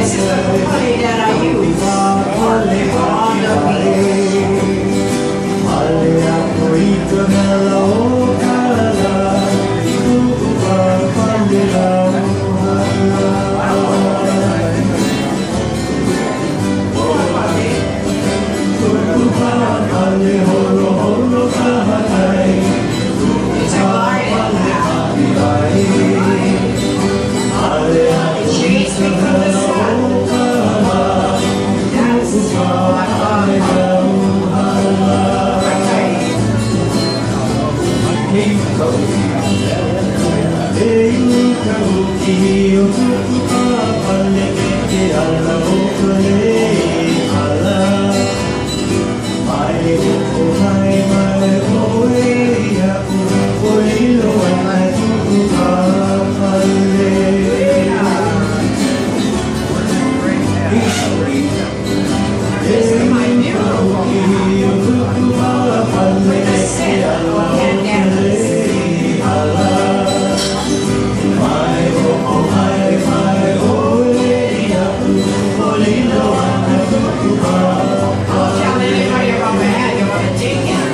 This is the putty that I use on the beach. It's a garden path. It shades me from the sun. That's my This is my beautiful with the scent of pandanus. Don't tell anybody about my hat. You want to take it?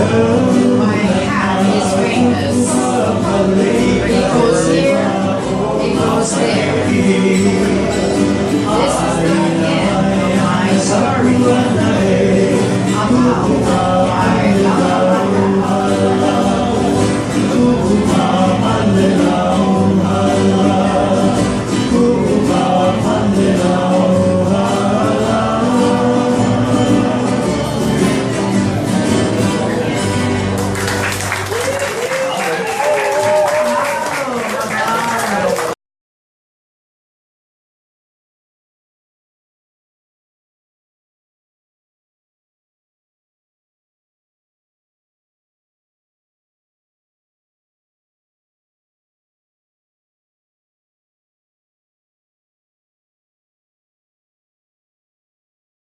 Yeehaw!